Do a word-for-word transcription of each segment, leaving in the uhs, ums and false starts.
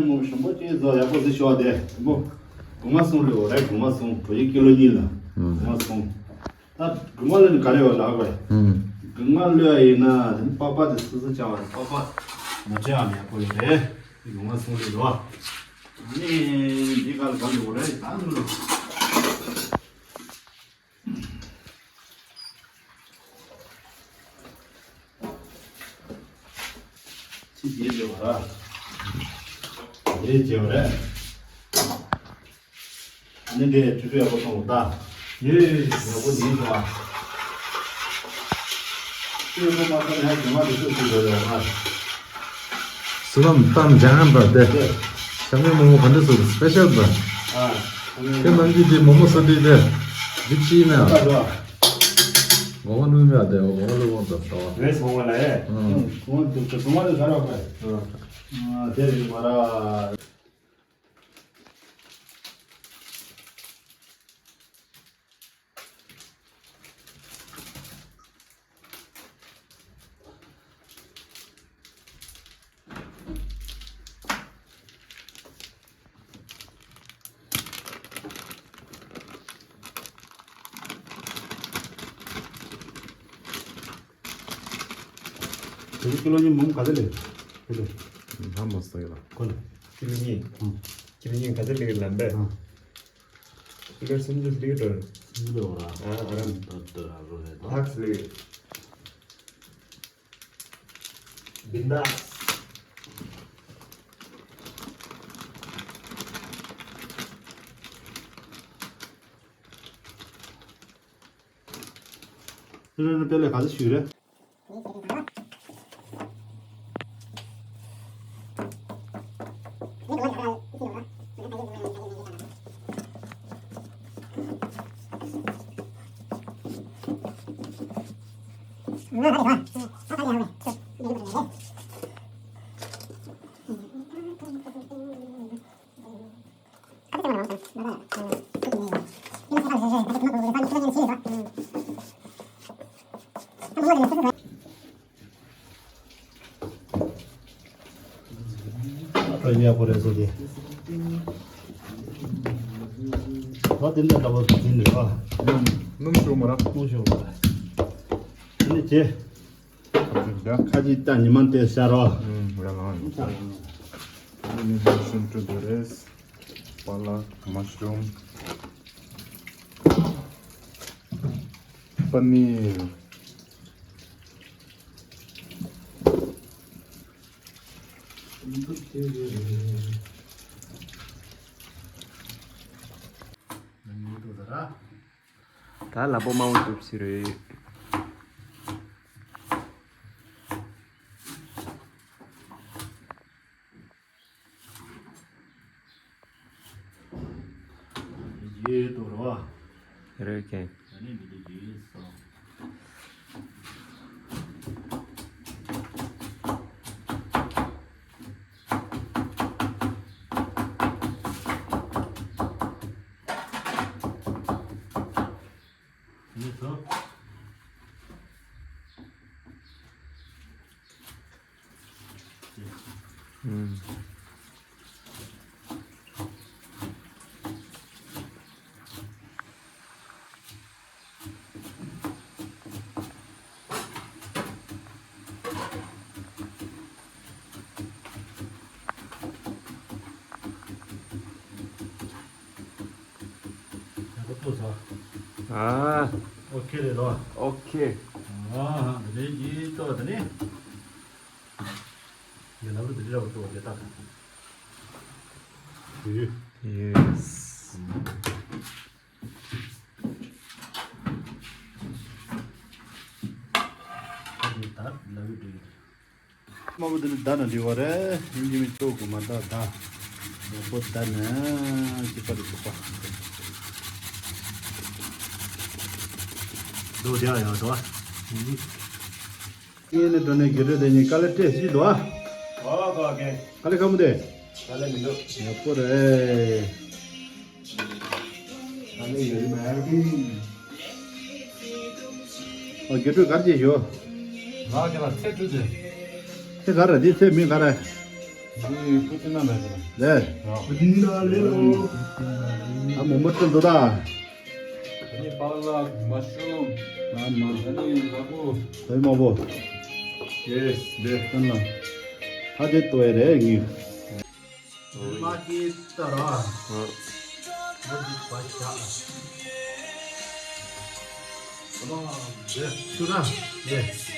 མོ་ཞིམ་པོ་ཅིག་བཟོ། ཡག་པོ་ཟིག་ཤོག་དེ་ཞིམ་པོ། གོང་མ་གསུམ་ལོས་རེད། གོང་མ་གསུམ་བྲོ་ཡི་ཀི་ལོ་གཉིས་ལ། ཨང་། གོང་མ་གསུམ། ད་གོང་མ་ལོས་ནི་ག་རེ་ཡོད་ལགས་པས། ཨང་། གོང་མ་ལོས་ཡིན་ན་དེ་ནི་པགས་པ་དེ་སིལ་སིལ་བྱ་བ་རེད། པགས་པ་མ་བྱས་ཡང་ཡག་པོ་ཡོད་རེད། གོང་མ་གསུམ་ལོས་རོ། ཨ་ནི་འདི་ག་ལ་ག་ལོས་རེད། ད་ནི་ལོ། ཅི་བྱེད་བྱེད་པ་ར། དེ་བྱེད་པ་རེད། ཨ་ནི་འདི་ཆུ་ཚོད་ཡག་པོ་གཏོང་དགོས་ད། ཡེ། ཡག་པོ་ཡིན་ད། ཆུ་ཡག་པོ་མ་གཏོང་ན་ཡང་རྒྱུ་མ་དེ་ཚོ་ཞིག་དགོས་རེད་བ། སུ་ལམ་ཏམ་ཇ་ཧན་པ་དེ། ཤ་མེད་མོག་མོག་ག་འདྲ་སུ་སི་པེ་ཤལ་པ། ཨ། དེ་ནང་གི་དེ་མོག་མོག་སོ་དེ་དེ། འདི་ཅི་ཡིན་ན། ད་ར། གོ་བ་ལོན་མེད་དེ། གོ་བ་ལོན་དགོས་ད་ལྟ་བ། རེས་མོག་མོག་ལ་ཡེ། ཨང་། གོང་མ་དེ་གོང་མ་དེ་ཟ་རོགས་ཨ། ཨ། དེ་རིག་མ་ར། དེ་ཚོ་ཀི་ལོ་གཉིས་མོམ་ག་ཚོད་ལས། དེ་ལས། ཧ་མ་སོ་ཡ་ལ། ཁོ་ལ། ཀི་ལོ་གཉིས། ཨང་། ཀི་ལོ་གཉིས་ག་ཚོད་ལས་ལམ་པས། ཨང་། ཀི་ལོ་སུམ་ཅུ་ལས་འགྲོ། སུམ་ཅུ་ལས་འོ་ར། ཨ་ཨ་རམ། ད་ད་རོ་རེད་ད། ཧག་ལས། བིན་དཱས། ཁྱེད་རང་ནི་དཔེ་ལས་ག་ཚོད་ཞུས་རེད། ཨ་ཡག་པོ་རེད་བཟོ་དེ། ད་དེ་འདྲ་འདྲ་བོ་དེ་འདྲ་བ། སྣུམ་ཞུ་མ་ར། སྣུམ་ཞུ་མ་ར། དེ་ནི་ཅེ། ཁ་ཅིག་ད་ཉི་མ་དེ་ཤར་བ། ཨུམ། ར་ལ། ཨ་ནི་ཤིན་ཏུ་དུ་རེས། པ་ལག་མ་ཤུམ། པ་ནིར། ད་ལ་པོ་མང་པོ་བཏུབ་ཟེར་རེད། ཡེ་དོ་རོ། རེད་ཀྱེ། ཨ་ནི་འདི་འདི་ཡེ་སོ། ཡེ་སོ། ཨུམ། ཡག་པོ་བཏུབ་སོང་། ཨ། ཨོ་ཁེ་རེད་ལོ། ཨོ་ཁེ། ཨ། འདི་ནས་ཡིན་ཏོ། འདི་ནས་ངས་ལབ་རུ་འདི་འདྲ་བ་བཏུབ་པ་དེ་ལྟ། ཡེ། ཡེ་སི། ད་ལྟ་ལབ་རུ་འདི། དམར་པོ་འདི་ནི་བརྡ་ན་འདྲི་བ་རེད། ཡིན་གྱི་མི་གཙོ་དགོས་མ་བརྡ་བརྡ། ཡག་པོ་བརྡ་ན་གཅིག་པ་རེད་གཅིག་པ། རྡོ་རྒྱག་ཡག་འགྲོ་བ། ཡིན་ནི་འགྲོ་ནས་དགེ་སྒྲོལ་དེ་གཉིས་དཀའ་ལས་སྤྲད་ཤི་འདུག་ཨ། ཨོ་ཁོ་ཨོ་ཁེ། དཀའ་ལས་ཁག་མོ་དེ། དཀའ་ལས་མི་འདུག་ཡག་པོ་རེད། ཨ་དགེ་ཕྲུག་གར་གྱིས་ཞོ། ང་ག་ལ་ཚེ་ཕྲུག་ཚེ། ཚེ་ག་ར་འདི་ཚེ་མི་ག་ར། ལས། ཨ་མོ་མོ་ཏན་དོ་ད། ཨ་ནི་པ་ལག་མ་ཤུམ། ཨ་མ། ཨ་ནི་ལ་བུ། ཨ་ནི་མ་བུ། ཡེས་ལས་ཏན་ལ། ཧ་དེ་ཏོ་ཡ་རེ་ངི། མ་གི་ཏ་ར། ཨ། མ་གི་པ་ཤ། ཨ་མ་ལས་ཆུ་ར་ལས།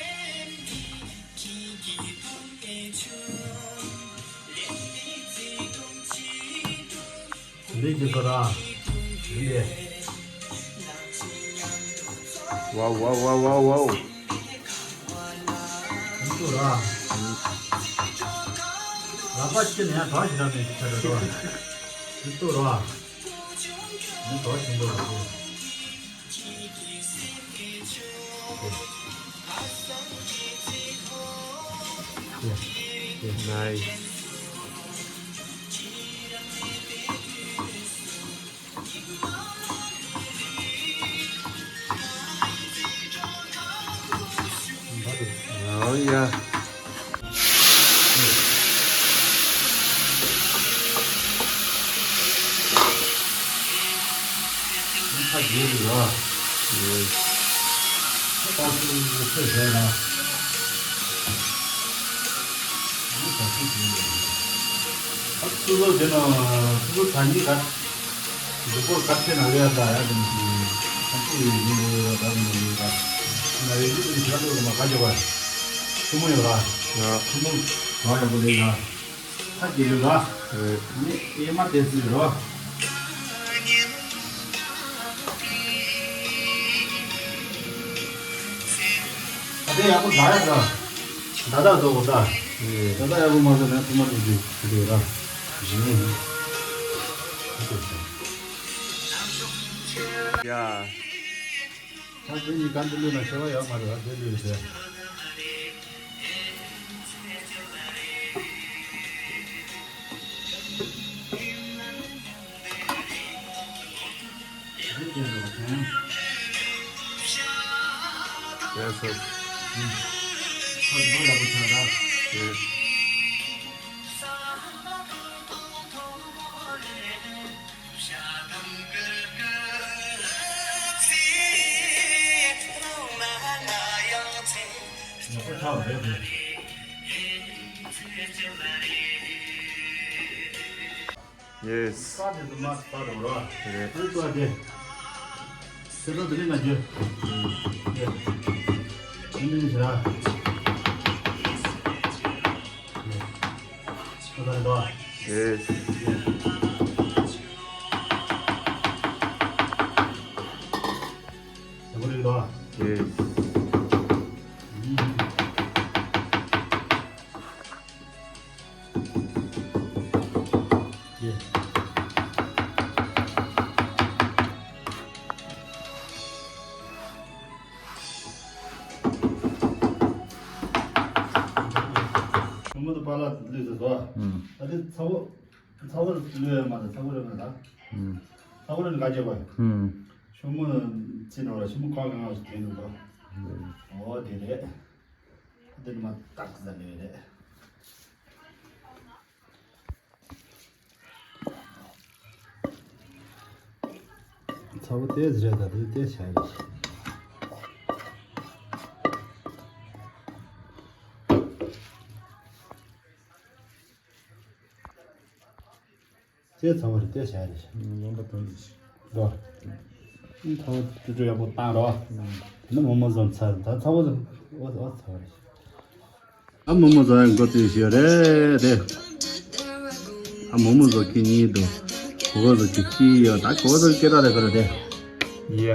འདི་གི་ཚོ་ར། འདི། ཝའོ་ཝའོ་ཝའོ་ཝའོ་ཝའོ། འདི་ཚོ་ར། ལག་པ་ཅི་ནས་གང་ཞིག་ར་མེད་ཀྱི་ཆ་རེད་རོ། འདི་ཚོ་ར། འདི་གང་ཞིག་འདུག་ར། Nice. Oh yeah. ཨ་སུ་ལོ་དེ་ནོ་སུ་ལོ་ཐ་ནི་ག་འདུག་པོ་ག་ཚེ་ན་རེ་ཡ་ད་ཡ་དེ་ནི་ཁམ་པུ་ཡི་ཡིན་རེ་ཡ་ད་ནི་ཡིན་ད་ན་རེ་ཡི་དེ་ནི་ཤ་ལོ་མ་ག་ཇོ་བ་ཆུ་མོ་ཡོད་ར། ཆུ་མོ་མ་ཡོད་པོ་ལེ་ཡ། ཁ་གྱེས་ཡོད་ར། ནི་ཨེ་མ་དེ་སུ་ཡོད་ར། ཨ་དེ་ཡག་པོ་ཟ་ཡག་ར། ད་ད་ཟོ་གོ་ད། ད་ད་ཡག་པོ་མ་ཟོ་ན་ཐུ་མ་ཐུ་ཅི་ཐུ་དེ་ར། ཞིང་ཡ། ད་དེ་ནི་ག་འདི་ལུས་ན་ཤེས་པ་ཡག་མ་རེད་ཨ་དེ་ལུས་ཟེར། Yes. ས་དེ་ཚོ་མ་ས་རུ་རོ། རེད། ཨ་ཙོ་དེ། སེ་ཚོ་དེ་ནི་ན་རྒྱུ། ཨེ། ཨེ་འདི་ནི་ཞེ་ར། ཨེ། ཨ་ཙོ་རེད་དོ། ཡེས། ཡེས། ཡག་པོ་རེད་དོ། ཡེས། ཨུམ། ཡེ། ཆུ་མོ་དང་པཱ་ལགས་ལུས་ཟེར་སོ། ཨུམ། ད་དེ་ཚ་བོ། ཚ་བོ་ལུས་ཡོད་མ་རེད་ཚ་བོ་ལུས་མ་རེད། ཨུམ། ཚ་བོ་ལུས་ག་རྒྱབ་པ། ཨུམ། ཆུ་མོ་ཅི་འགྲོ་ར་ཆུ་མོ་ཁ་གང་ང་ཞིག་དེ་འདུག་གོ། ཨུམ། འོ་དེ་རེད། དེ་ནི་མ་ཏག་ཟ་ནི་རེད། ཚ་བོ་ཏོག་ཙམ་རེད་ད་དེ་ཏོག་ཙམ་བྱ་རེད། ཏོག་ཙམ་ཚ་བོ་རེད་ཏོག་ཙམ་བྱ་རེད། ཡོང་པ་དོན་གྱི་རོ། ཚ་བོ་ཀྲུ་ཀྲུ་ཡག་པོ་བཏང་རོ། དེ་ནི་མོག་མོག་བཟོ་ཚར་ད་ཚ་བོ་ཨོ་ཨོ་ཚ་བོ་རེད། ཨ་མོག་མོག་བཟོ་ཡག་འགོ་བཙུགས་ཤོག་རེད་རེད། ཨ་མོག་མོག་བཟོ་གི་ཉིད་དུ། གོ་བ་བཟོ་གི་ཅི་ཡོད་ད་གོ་བ་བཟོ་གི་སྐད་གྲགས་རེད་ག་རེད་དེ། ཡ།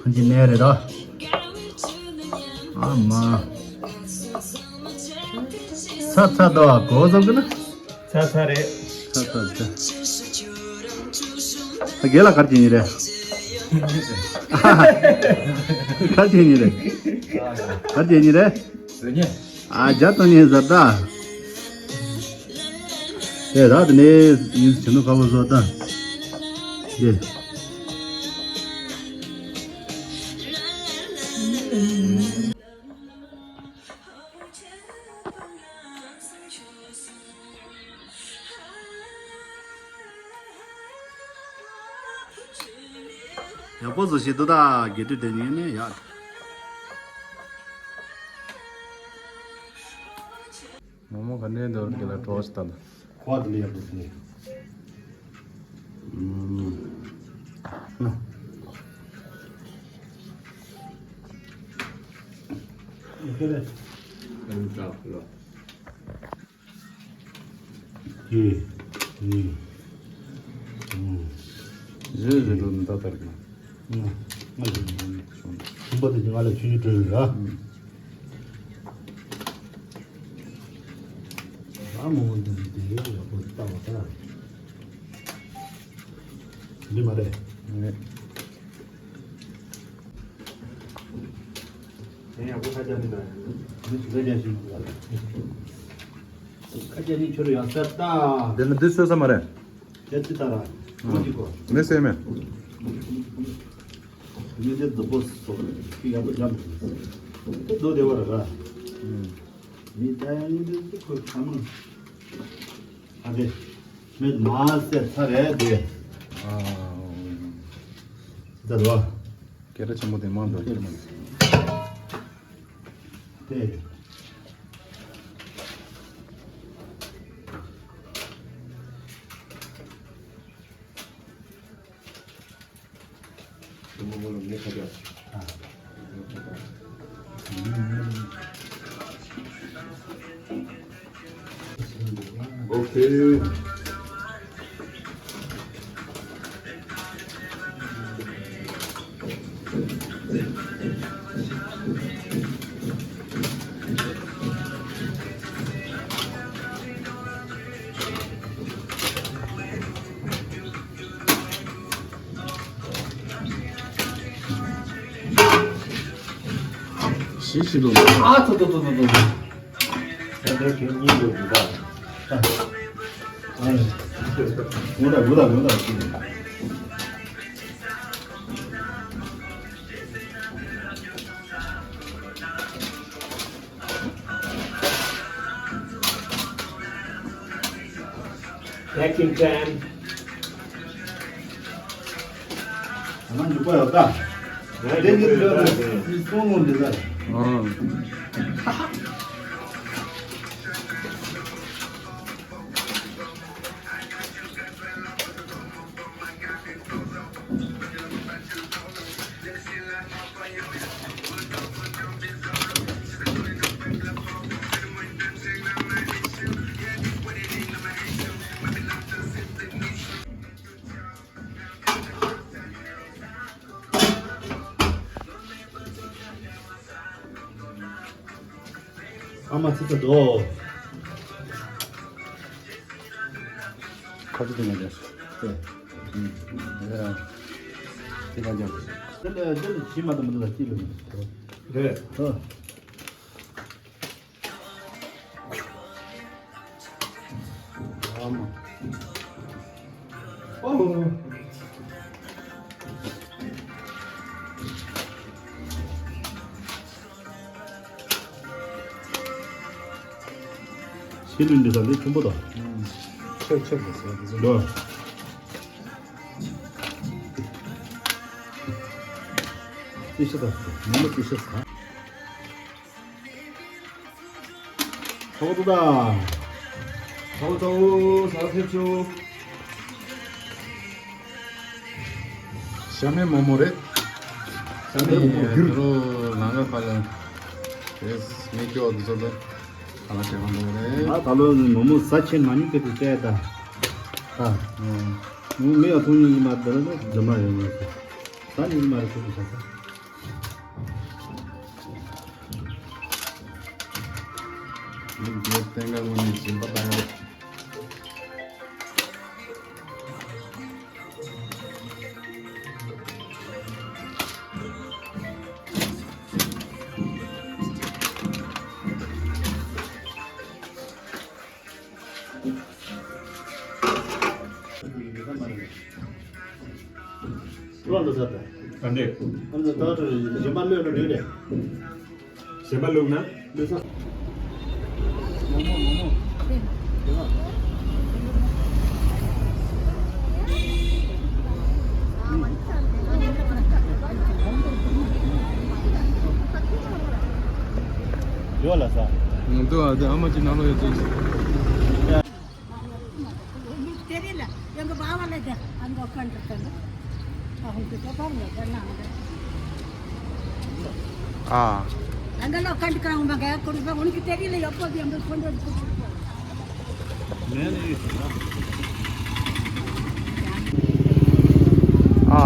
ཁོང་གི་ནས་རེད་དོ། ཨ་མ། ཚ་ཚ་དོ་གོ་བ་བཟོ་གི་ན། ཚ་ཚ་རེད། ཚ་ཚ་ཚ། ད་རྒན་ལགས་ག་རེ་བྱེད་ཉིན་རེད། ག་རེ་བྱེད་ཉིན་རེད། ག་རེ་བྱེད་ཉིན་རེད། བཟོ་ཉན། ཨ་ཇ་བཏང་ཉིན་ཟེར་ད། དེ་རག་དེ་ནས་ཡིན་བྱེད་ནོ་ཁ་བོ་བཟོ་ད། དེ། ཡག་པོ་བཟོ་ཤེས་འདུག་ད་དགེ་ཕྲུག་དེ་ཉིད་ནས་ཡག་མོག་མོག་ག་ནས་འདོར་གི་ལ་གྲོགས་ཤིག་ད་ལ། ཁོ་དེ་ལས་ཡག་པོ་ཟེར། ཨུམ། ཨ། ཨུམ། ཡེ། ཡེ། ཨུམ། ཟེར་ཟེར་འགྲོ་ནི་ད་ལྟར་གི། ཨུམ། ང་ལ་ཁྱིམ་པ་དེ་ང་ལ་ཆུ་ཡུ་སྤྲོད་ར། ཨུམ། ཨ་མོ་འདི་འདི་ཡག་པོ་ལྟ་བ་ད། འདི་མ་རེད། རེད། དེ་ཡག་པོ་ཁ་རྒྱག་མི་འདུག་འདི་ཞིག་ལ་རྒྱག་ཞིག་འདུག་ཁ་རྒྱག་ནི་ཁྱོད་ཡག་ས་ལྟ། དེ་ལ་འདི་བཟོས་ས་མ་རེད། ཁྱེད་ཅི་ལྟ་ར། ཨང་། ཁོ་གཅིག་གོ། མི་སེམས་མེད། མི་དེ་རྡོ་པོ་སོགས་ཀྱི་ཡག་པོ་འཇམ་དེ་རྡོ་བདེ་བ་ར་ར། ཨང་། མི་ད་ཡང་མི་དེ་ཁོ་ཁ་མང་། ཨ་དེ། མི་མ་སེ་ཚ་རེད་དེ། ཨ། ད་ར། སྐད་གྲགས་ཆེན་པོ་དེ་མང་དུ་ཁྱེར་མ་དེ། ཨོ་ཁེ། ཞི་ཞི་ལུ། ཨ་ཐོ་ཐོ་ཐོ་ཐོ་ཐོ། ད་ལྟ་ཁྱོད་གཉིས་ལོ་འདི་དག་ཨ་ནི། ངུ་ད་ངུ་ད་ངུ་ད། Packing time. ང་འཇུག་པ་ཡོད་ད། ང་འཇུག་པ་ཡོད་ད། འདི་གསུང་ངོ་འདི་ད། ཨང་། ཨ་མ་ཚེ་ཚེ་དོ། ཁ་ཆུ་དེ་ང་རྒྱབ་སོ། དེ། ཨུམ། དེ་ཡང་། དེ་ང་རྒྱབ་སོ། དེ་ལས་དེ་ལས་ཕྱི་མ་དང་མི་འདུག་ལ་སྐྱིད་ལ་མི་འདུག་རེད། ཨ། ཨ་མ། ཨོ། ཕྱི་ལུས་འདི་དང་འདི་ཆེན་པོ་དང་། ཆེ་ཆེ་དགོས་ཟེར་འདི་ཚོ། འདི་ཤི་དང་ནང་མི་ཤི་ཤི་དང་། ཚོགས་འདུ་དང་། ཚོགས་ཚོགས་ས་ཐེབས་ཆུ། ཤ་མེད་མོག་མོག་རེད། ཤ་མེད་མོག་མོག་བསྒྱུར། ལང་ཀ་ཁ་ལ། རེས་མེད་སྐྱོ་འདི་ཚོ་ལ། ཁ་ལ་བྱེད་མ་འདུག་རེད། ང་ད་ལོ་མོག་མོག་ཟ་ཆེན་མ་ཉུང་གི་དུ་བཅད་ད། ད། ཨང་། མོག་མེད་ཡ་ཐུང་ཉུང་གི་མ་དེ་ལ་ནི་རྫུན་མ་ཡོང་ངེས་ཟ་ཉུང་གི་མ་རེད་ཐུང་གི་ཟ་ས། མི་དེ་བསྟན་ག་དངོས་གནས་སྦྱིན་པ་བཏང་ཡོད། ལོ་འདི་ཚར་ཏེ། ཨ་འདྲེ། ཨ་འདི་ད་ལྟ་གཞན་པ་ལོས་འགྲོ་འདྲེ་རེད། གཞན་པ་ལོས་ན་ལོས་ས། མོ་མོ་མོ་མོ། དེ་ལ། அது, அது ஆமாச்சி, நானும் எடுத்து. தெரியல, எங்க பாவால இது அங்க உட்காந்துருக்காங்க. அவங்க கிட்ட பாருங்க, என்ன ஆ. அங்கெல்லாம் உட்காந்துக்கிறாங்க, மகன். கொடுப்பேன். உனக்கு தெரியல, எப்போது எங்களுக்கு கொண்டு வந்து கொடுத்துருக்கோம். ஆ.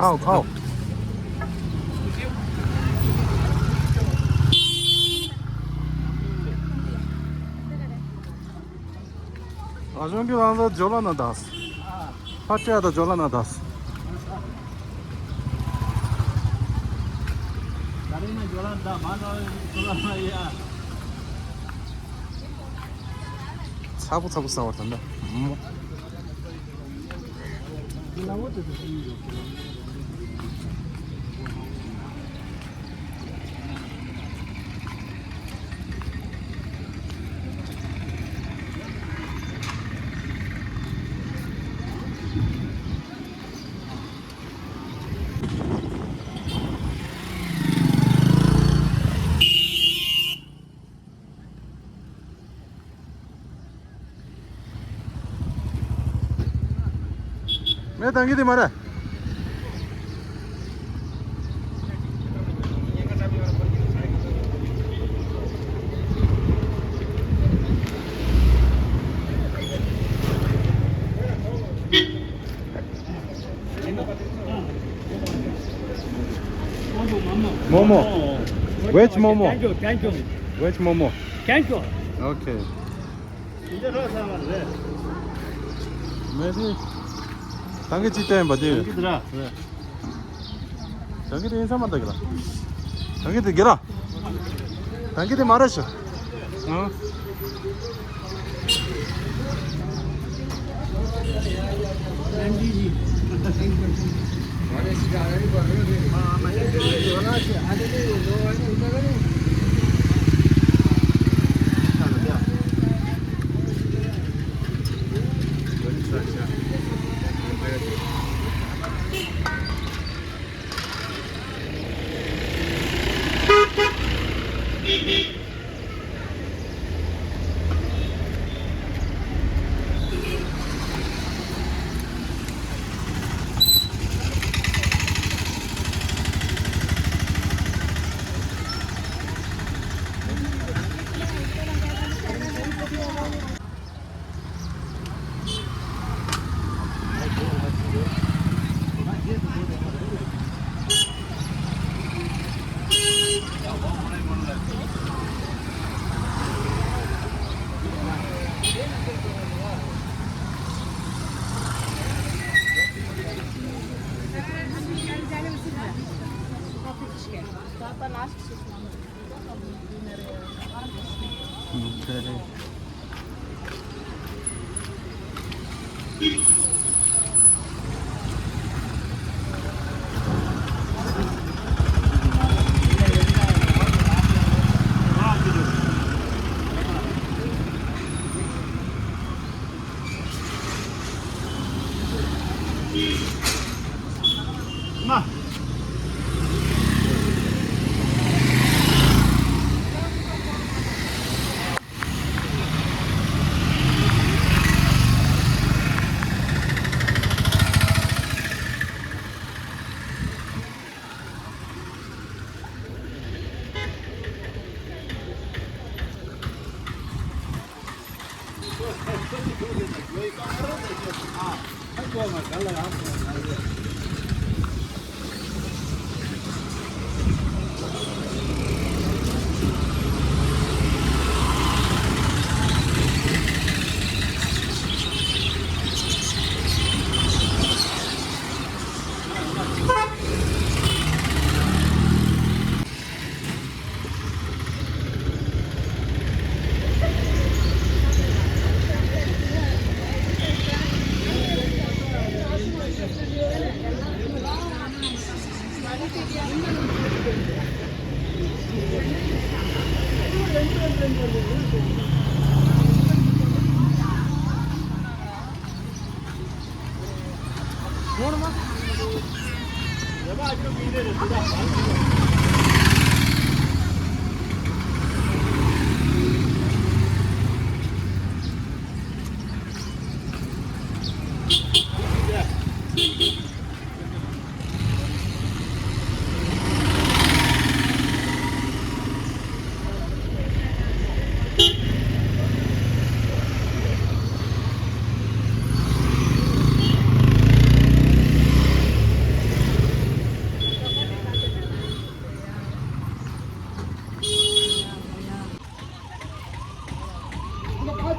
खाओ, खाओ। ཨ་ཞང་གི་ལང་ཚོ་ཇོ་ལ་ན་དཱས། ཕ་ཏྲ་ད་ཇོ་ལ་ན་དཱས། ཚ་པོ་ཚ་པོ་ཟ་བར་དམ་པ། མེ་དང་གི་དེ་མ་རེད། Momo. Veg momo. Thank you, thank you. Veg momo. Thank you. Okay. མེ་དེ། ད་གིན་ཅི་བསྟན་པ་དེ། ད་གིན་དེ་ར། ད་གིན་དེ་ཡིན་ས་མ་ད་གི་ར། ད་གིན་དེ་གི་ར། ད་གིན་དེ་མ་རེད་ཤག་ཨང་།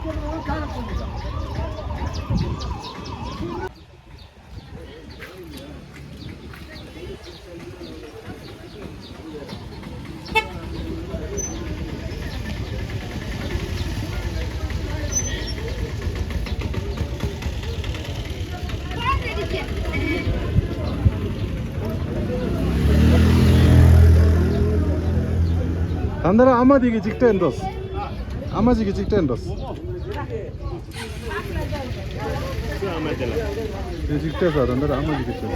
ད་ལྟ་ར་ཨ་མ་དེ་གི་ཅིག་སྤྲད་འགྲོ། ཨ་མ་ཅིག་གི་ཅིག་སྤྲད་འགྲོ། དེ་ཅིག་སྤྲད་ས་ད་ལྟ་ར་ཨ་མ་ཅིག་གི་སྤྲད།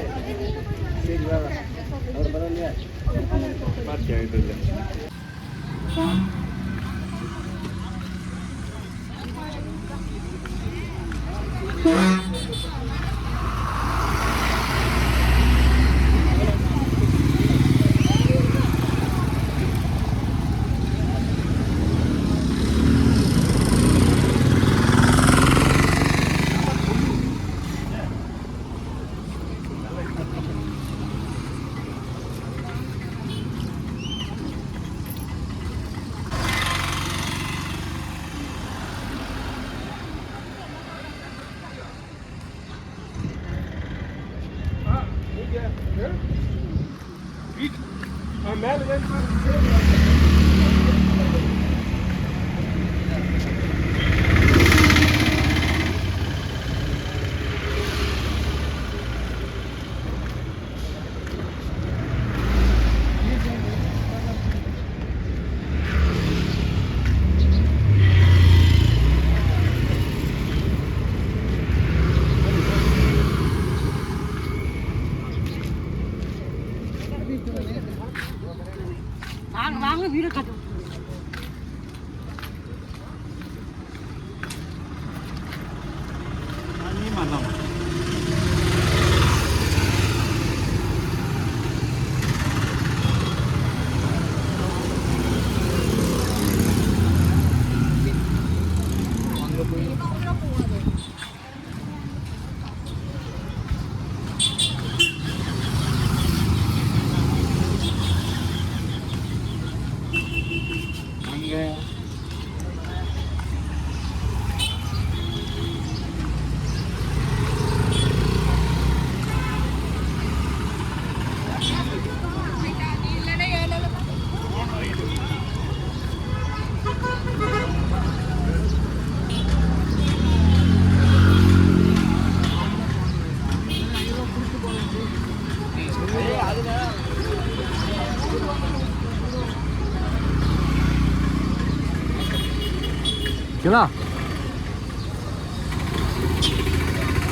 ཁྱེད་ལ།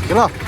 ཁྱེད་ལ།